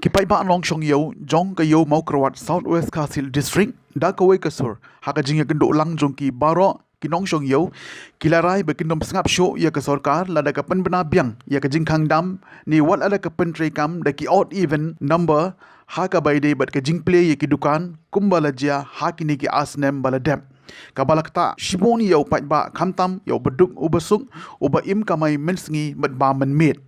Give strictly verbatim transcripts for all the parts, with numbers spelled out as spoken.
Ki paidbah nongshong ïew jong ka Ïew Mawkyrwat, South West Khasi Hills District, da kawei ka sur ha ka jingïakynduh lang jong ki baroh ki nongshong ïew, ki la rai ba kin ym sngap shuh ïa ka sorkar lada ka pynbna biang ïa ka jingkhang dam ne wat lada ka pyntreikam da ki odd even number ha kaba ïadei bad ka jingplie ïa ki dukan, kumba la jia ha kine ki ar snem ba la dep, kaba la ktah shibun ïa u paidbah, khamtam ïa uba duk uba suk, uba im kamai mynsngi bad ba mynmiet.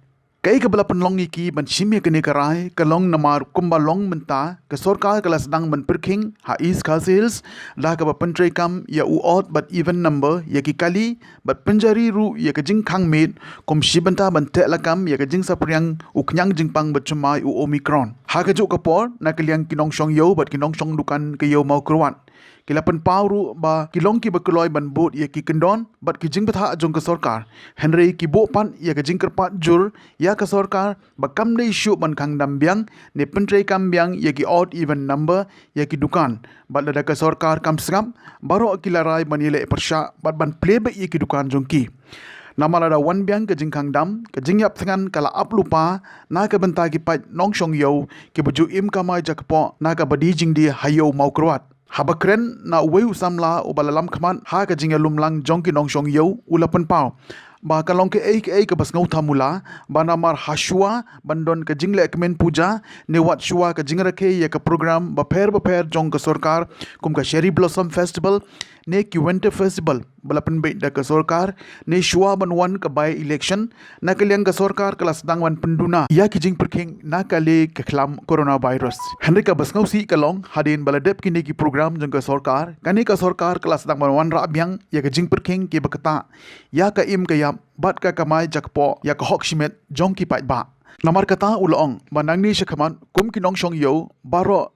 Kaei kaba la pynlong ïa ki ban shim ïa kane ka rai ka long namar kumba long mynta, ka sorkar ka la sdang ban pyrkhing ha East Khasi Hills da kaba pyntreikam ïa u odd bad even number ïa ki kali, bad pynjari ruh ïa ka jingkhang miet, kum shi bynta ban teh lakam ïa ka jingsaphriang u khñiang jingpang ba thymmai u Omicron. Ha kajuh ka por, na ka liang ki nongshong ïew bad ki nongshong dukan ka Ïew Mawkyrwat, ki la pynpaw ruh ba ki long kiba kloi ban bud ïa ki kyndon bad ki jingbthah jong ka sorkar, hynrei ki buh pat ïa ka jingkyrpad jur ïa ka sorkar ba kam dei shuh ban khang dam biang ne pyntreikam biang ïa ki odd even number ïa ki dukan, bad lada ka sorkar kam sngap, baroh ki la rai ban ïaleh pyrshah bad ban plie beit ïa ki dukan jong ki. Namar lada wan biang ka jingkhang dam, ka jingïap thngan ka la ap lypa na ka bynta ki paid nongshong ïew kiba ju im kamai jakpoh na kaba die jingdie ha Ïew Mawkyrwat. Haba kren na uwei u samla uba la lam khmat ha ka jingïalum lang jong ki nongshong ïew, u la pynpaw ba ka long kaei kaei kaba sngewthuh mula, ba namar ha shuwa ban don ka jingleh kmen puja ne wat shuwa ka jingrakhe ïa ka program bapher bapher jong ka sorkar, kum ka Cherry Blossom Festival ne ki Winter Festival ba la pynbeit da ka sorkar, ne shuwa ban wan ka by election, na ka liang ka sorkar ka la sdang ban pynduna ïa ki jingpyrkhing na ka liang ka khlam coronavirus. Hynrei kaba sngewsih ka long, hadien ba la dep kine ki program jong ka sorkar, kane ka sorkar ka la sdang ban wanrah biang ïa ka jingpyrkhing kiba ktah ïa ka im ka ïap bad ka kamai jakpoh ïa ka hok shimet jong ki paidbah. Namar kata u la ong ba nangne shakhmat, kum ki nongshong ïew baroh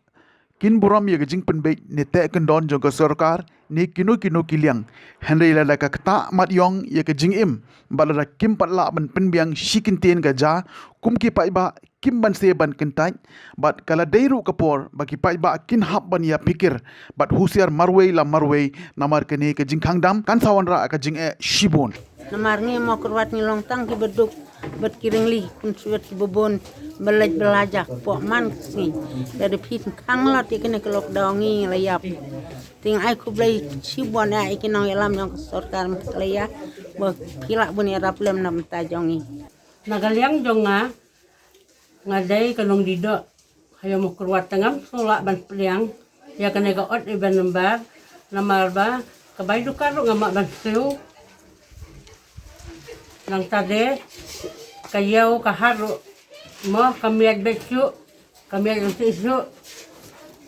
kin burom ïa ka jingpynbeit ne teh kyndon jong ka sorkar ne kino kino ki liang, hynrei lada ka ktah mat ïong ïa ka jingim bad lada kim pat lah ban pynbiang shi kyntien ka jia, kum ki paidbah kim banse ban kyntait, bad ka la dei ruh ka por ba ki paidbah kin hap ban ïapyrkhat bad husiar marwei la marwei, namar kane ka jingkhang dam kan sa wanrah ka jingeh shibun. Namar ngi Mawkyrwat ngi long tang kiba duk bad ki ryngli, khun swet kiba bun, ba leit ba la jakpoh man ka sngi. Lada phi khang lot ïa kane ka lockdown ngi la ïap. Te nga ai khublei shibun ïa ki nongïalam jong ka sorkar Meghalaya ba phi lah ban ïarap lem na bynta jong ngi. Na ka liang jong nga, nga dei ka nongdie doh ha Ïew Mawkyrwat, te ngam shu lah ban pdiang ïa kane ka odd even number, namar ba ka bai dukan ruh ngam lah ban siew. Nangta de ka ïew ka hat ruh mo ka miat beit shuh, ka miat ruh shuh shuh.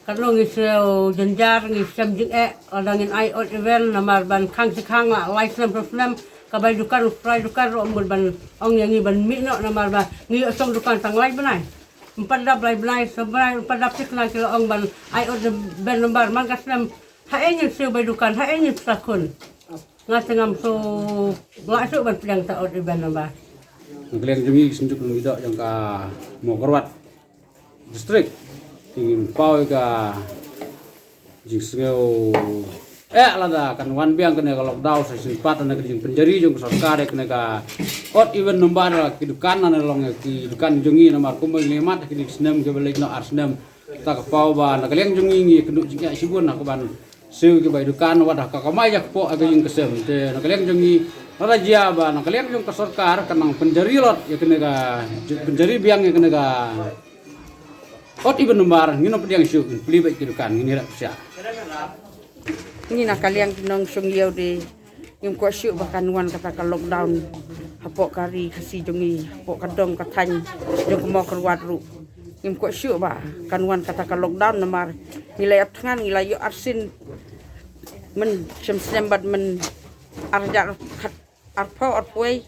Katno ngi siew jynjar, ngi shem jingeh, lada ngin ai odd even, namar ban khang shi khang la lai snem saw snem, ka bai dukan, u trai dukan ruh mut ban ong ïa ngi ban mih noh, namar ba ngi ïoh shong dukan tang lai bnai. Em pat dap lai bnai, saw bnai, em pat dap, thikna ki la ong ban ai odd even number man ka snem. Haei ngin siew bai dukan, haei ngin pisa khun. Nga te ngam shu lah shuh ban pdiang ta odd even number. Na ka liang jong ngi ki synjuk nongdie doh jong ka Mawkyrwat District, te ngin paw ïa ka jingsngew eh lada kan wan biang kane ka lockdown sa shisien pat, na ka jingpynjari jong ka sorkar ïa kane ka odd even number ki dukan, na ne long ïa ki dukan jong ngi, namar kumba ngi ïa mat ha kine ki snem kiba leit noh, ar snem, ta ka paw ba na ka liang jong ngi ngi kynduh jingeh shibun ha kaban siew ki bai dukan, wat ha ka kamai jakpoh ha ka jingkyrshan. Te na ka liang jong ngi, lada jia ba na ka liang jong ka sorkar kan nang pynjari lot ïa kane ka, pynjari biang ïa kane ka odd even number, ngin ym pdiang shuh, ngin plie beit ki dukan, ngin ïarap sha. Ngi na ka liang ki nongshong ïew de ngim kwah shuh ba kan wan kata ka lockdown hapoh ka ri Khasi jong ngi, hapoh ka dong ka thaiñ jong ka Mawkyrwat ruh. Ngim kwah shuh ba kan wan kata ka lockdown, namar ngi la ïap thngan, ngi la ïoh arsien, myn shem snem bad myn arhajar khat arphew arphew wei.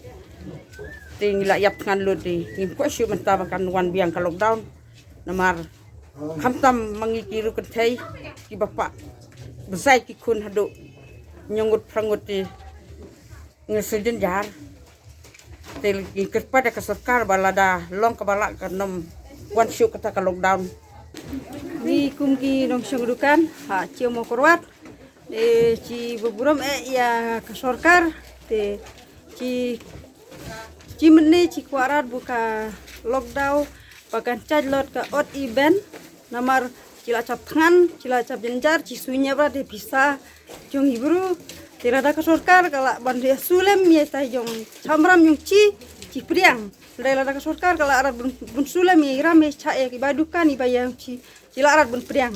Te ngi la ïap thngan lut de ngim kwah shuh mynta ba kan wan biang ka lockdown. Namar khamtam ma ngi ki riewkynthei, ki bapa, bsai ki khun haduh hynñiew ngut phra ngut te ngi shu jynjar. Te ngi kyrpad ïa ka sorkar ba lada long kaba lah kan ym wan shuh kata ka lockdown. Ngi kum ki nongshong dukan ha Ïew Mawkyrwat, te chi burom eh ïa ka sorkar, te chi, chi mynne chi kwah rat ba ka lockdown ba kan chait lot ka odd even, namar chi la chap thngan, chi la chap jynjar, chi suiñia bad de pisa jong i bru. Te lada ka sorkar ka la ban de sulem ye tai jong chamram jong chi, chi priang. Lada lada ka sorkar ka la rat bun, bun sulem ye ram ye cha ye ki ba dukan i ba yang chi, chi la rat bun priang.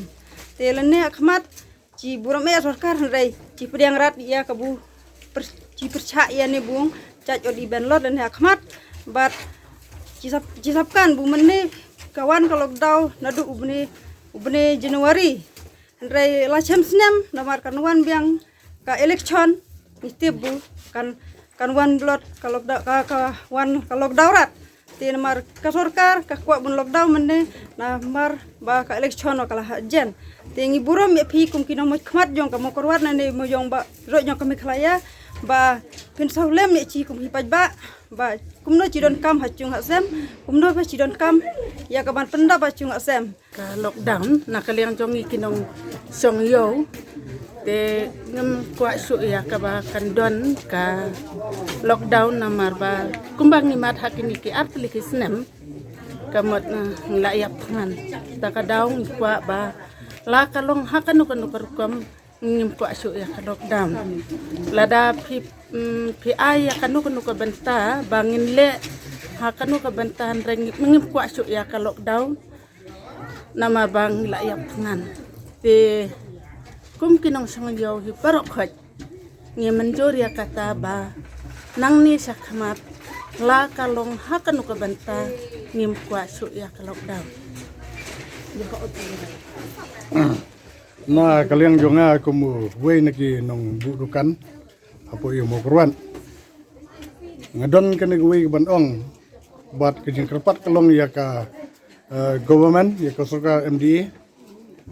Te lane akhmat chi burom e sorkar hynrei chi pdiang rat ïa ka bu per-, chi pyrchah ïa ne bung chait odd even lot lane akhmat. Bad chi sap, chi sap kan bu mynne ka wan ka lockdown naduh u bne, u bne January. Hynrei la chem snem namar kan wan biang ka election, ngi tip bu kan, kan wan blot ka lockdown, ka, ka wan ka lockdown rat. Te namar ka sorkar ka kwah bun lockdown mynne namar ba ka election ka la hajan. Te ngi burom ïa phi kum ki nongmihkhmat jong ka Mawkyrwat ne mo jong ba roi jong ka Meghalaya ba phin sawlem ïa chi kum hi paj ba, ba kumno chi donkam ha chung ha sem, kumno ba chi donkam ïa ka ban pyndap ha chung ha sem. Ka lockdown na ka liang jong ngi ki nongshong ïew te ngim kwah shuh ïa kaba kan don ka lockdown namar ba kumba ngi mad ha kine ki artylli ki snem ka mut, eh, ngi la ïap thngan. Ta ka daw ngi kwah ba la ka long ha kano kano ka rukom ngim kwah shuh ïa ka lockdown. Lada phi, mm, phi ai ïa kano kano ka bynta ba ngin leh ha kano ka bynta hynrei ngim kwah shuh ïa ka lockdown. Namar ba ngi la ïap thngan. Te kum ki nongshong ïew hi baroh khoit ngi mynjur ïa kata ba nangne shakhmat la ka long ha kano ka bynta ngim kwah shuh ïa ka lockdown. Na ka liang jong nga kum uwei na ki nongbuh dukan hapoh ïa Mawkyrwat, nga don kane kawei ka ban ong bad ka jingkyrpad ka long ïa ka, eh, government, ïa ka sorkar M D A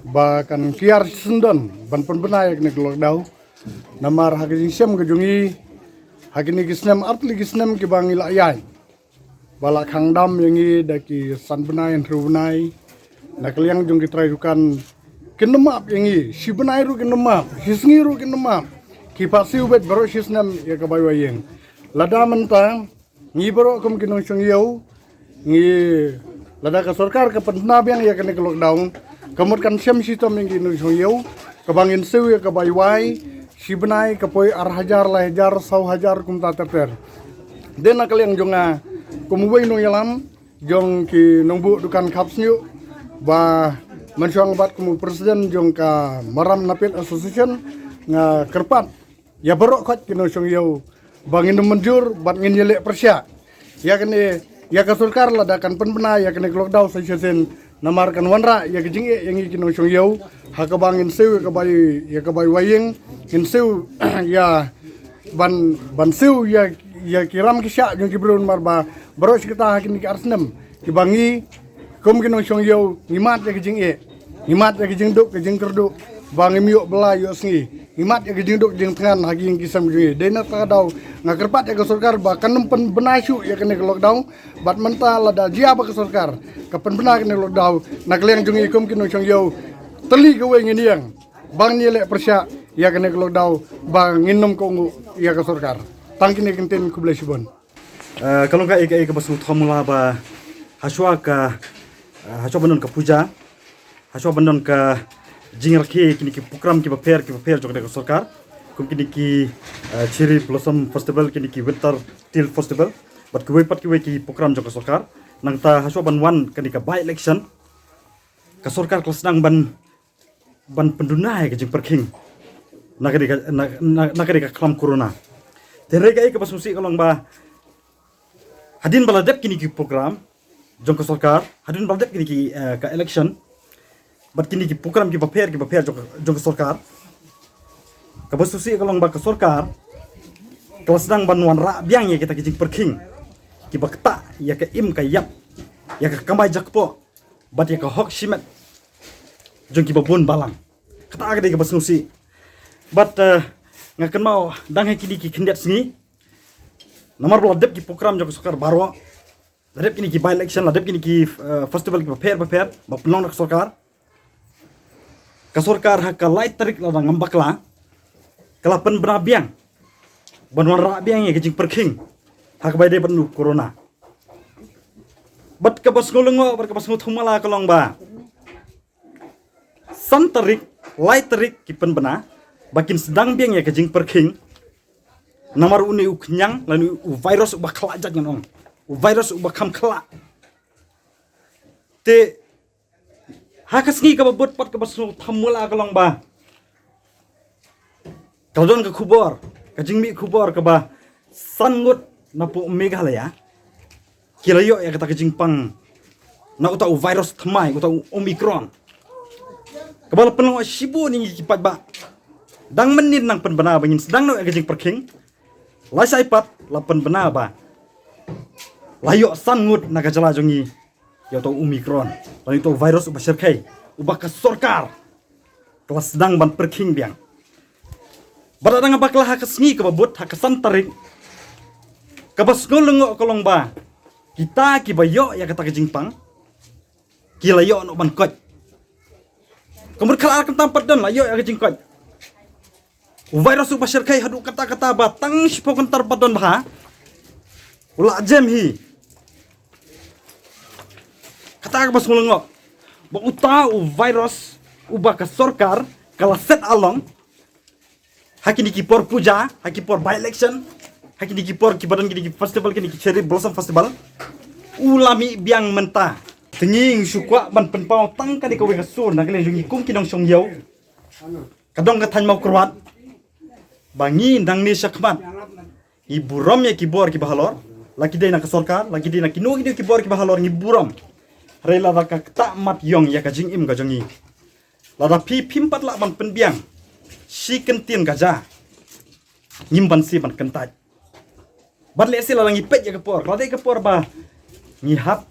ba kan kiar shisien don ban pynbna ïa kane ka lockdown. Namar ha ka jingshem ka jong ngi ha kine ki snem artylli ki snem kiba ngi la ïaid ba la khang dam ïa ngi da ki san bnai hynriew bnai. Na ka liang jong ki trai dukan kin ym map ïa ngi, shi bnai ruh kin ym map, shi sngi ruh kin ym map. Ki phah siew beit baroh shi snem ïa ka bai wai ïing. Lada mynta ngi baroh kum ki nongshong ïew ngi, lada ka sorkar ka pynbna biang ïa kane ka lockdown ka mut kan shem shitom ïa ngi nongshong ïew, kaba ngin siew ïa ka bai wai shi bnai ka poi ar hajar, lai hajar, saw hajar kumta ter ter. Te na ka liang jong nga kum uwei u nongïalam jong ki nongbuh dukan khap shñiuh ba mynshwa bad kum u president jong ka Maram Napit Association, nga kyrpad ïa baroh khoit ki nongshong ïew ba ngin ym mynjur bad ngin ïaleh pyrshah ïa kane, ïa ka sorkar lada kan pynbna ïa kane ka lockdown sa shisien. Namar kan wanrah ïa ka jingeh ïa ngi ki nongshong ïew ha kaba ngin siew ïa ka bai, ïa ka bai wai ïing, ngin siew ïa ban, ban siew ïa, ïa ki ram ki shah jong ki briew namar ba baroh shi katta ha kine ki ar snem kiba ngi kum ki nongshong ïew ngi mad ïa ka jingeh, ngi mad ïa ka jingduk ka jingkyrduh ba ngim ïoh bylla ïoh sngi, ngi mad ïa ka jingduk jingthngan ha ki ïing ki sem jong ngi. Dei na kata ka daw nga kyrpad ïa ka sorkar ba kan ym pynbna shuh ïa kane ka lockdown. Bad mynta lada jia ba ka sorkar ka pynbna kane ka lockdown, na ka liang jong ngi kum ki nongshong ïew, tylli kawei ngin ïeng ba ngin ïaleh pyrshah ïa kane ka lockdown ba ngin ym kohnguh ïa ka sorkar. Tang kine ki ktien, khublei shibun. Eh, ka long kaei kaei kaba sngewthuh mula ba hashwa ka, eh, hashwa ban don ka puja, hashwa ban don ka jingrakhe kine ki program kiba pher kiba pher jong ka sorkar, kum kine ki, eh, Cherry Blossom Festival, kine ki Winter Teal Festival bad kiwei pat kiwei ki program jong ka sorkar. Nangta hashwa ban wan kane ka by election ka sorkar ka la sdang ban ban pynduna ïa ka jingpyrkhing na ka dei ka, na, na, na ka dei ka khlam corona. Te hynrei kaei kaba sngewsih ka long ba hadien ba la dep kine ki program jong ka sorkar, hadien ba la dep kine ki, eh, ka election bad kine ki program kiba pher kiba pher jong ka, jong ka sorkar, kaba sngewsih ka long ba ka sorkar ka la sdang ban wanrah biang ïa kita ki jingpyrkhing kiba ktah ïa ka im ka ïap, ïa ka kamai jakpoh bad ïa ka hok shimet jong kiba bun balang. Kata ka dei kaba sngewsih. Bad, eh, nga kynmaw dang ha kine ki khyndiat sngi, namar ba la dep ki program jong ka sorkar baroh, la dep kine ki by election, la dep kine ki, eh, festival kiba pher ba pher ba pynlong da ka sorkar. Ka sorkar ha ka lai tarik lada ngam bakla ka la pynbna biang ban wanrah biang ïa ka jingpyrkhing ha kaba ïadei bad u corona. Bad kaba sngewlyngngoh bad kaba sngewthuh mala ka long ba san tarik, lai tarik ki pynbna ba kin sdang biang ïa ka jingpyrkhing. Namar une u khñiang lane u virus uba khlah jait ngan ong, u virus uba kham khlah. Te ha ka sngi kaba bud pat kaba sngewthuh mala ka long ba ka la don ka khubor, ka jingmih khubor kaba san ngut na pdeng Meghalaya ki la ïoh ïa kata ka jingpang na uta u virus thymmai, uta u Omicron. Kaba la pynlong shibun ïa ngi ki paidbah. Dang mynnin nang pynbna ba ngin sdang noh ïa ka jingpyrkhing. Lashai pat la pynbna ba la ïoh san ngut na ka jylla jong ngi ïa uta u Omicron, lane uta u virus uba shyrkhei, uba ka sorkar ka la sdang ban pyrkhing biang. Bad dang bakla ha ka sngi kaba bud, ha ka san tarik, kaba sngewlyngngoh ka long ba kita kiba ïoh ïa kata ka jingpang ki la ïoh noh ban koit. Ka mut ka la ar kynta pat don la ïoh ïa ka jingkoit. U virus uba shyrkhei haduh katta katta ba tang shiphew kynta pat don bha, u la jem hi. Kata kaba sngewlyngngoh ba uta u virus uba ka sorkar ka la set along ha kine ki por puja, ha ki por by election, ha kine ki por kiba don kine ki festival, kine ki cherry blossom festival, u la mih biang mynta. Te ngi shu kwah ban pynpaw tang kane kawei ka sur na ka liang jong ngi kum ki nongshong ïew ka dong ka thaiñ Mawkyrwat, ba ngi nangne shakhmat ngi burom ïa ki bor kiba halor, la ki dei na ka sorkar, la ki dei na kino kino ki bor kiba halor, ngi burom. Hynrei lada ka ktah mat ïong ïa ka jingim ka jong ngi, lada phi phim pat lah ban pynbiang shi kyntien ka ja, ngim banse ban kyntait. Bad lehse lada ngi peit ïa ka por, lada ka por ba ngi hap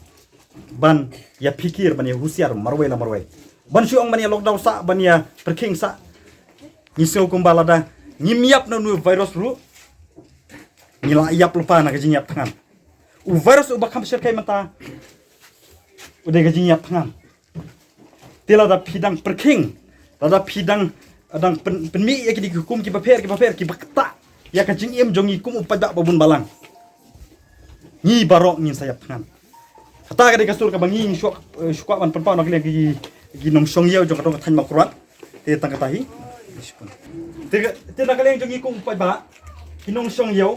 ban ïa phikir, ban ïa husiar marwei la marwei, ban shu ong ban ïa lockdown sah, ban ïa pyrkhing sah. Ngi sngew kumba lada ngim ïap na une u virus ruh, ngi la ïap lypa na ka jingïap thngan. U virus uba kham shyrkhei mynta u dei ka jingïap thngan. Te lada phi dang pyrkhing, lada phi dang, dang pyn, pynmih ïa kine ki hukum kiba pher kiba pher kiba ktah ïa ka jingim jong ngi kum u paidbah ba bun balang, ngi baroh ngin sa ïap thngan. Kata ka dei ka sur kaba ngi shu, eh, shu kwah ban pynpaw na ka liang ki, ki nongshong ïew jong ka dong ka thaiñ Mawkyrwat. Te tang kata hi. Te, te na ka liang jong ngi kum u paidbah, ki nongshong ïew,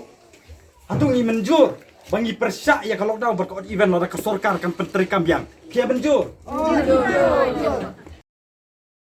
hato ngi mynjur ba ngi pyrshah ïa ka lockdown bad ka odd even lada ka sorkar kan pyntreikam biang? Phi ïa mynjur?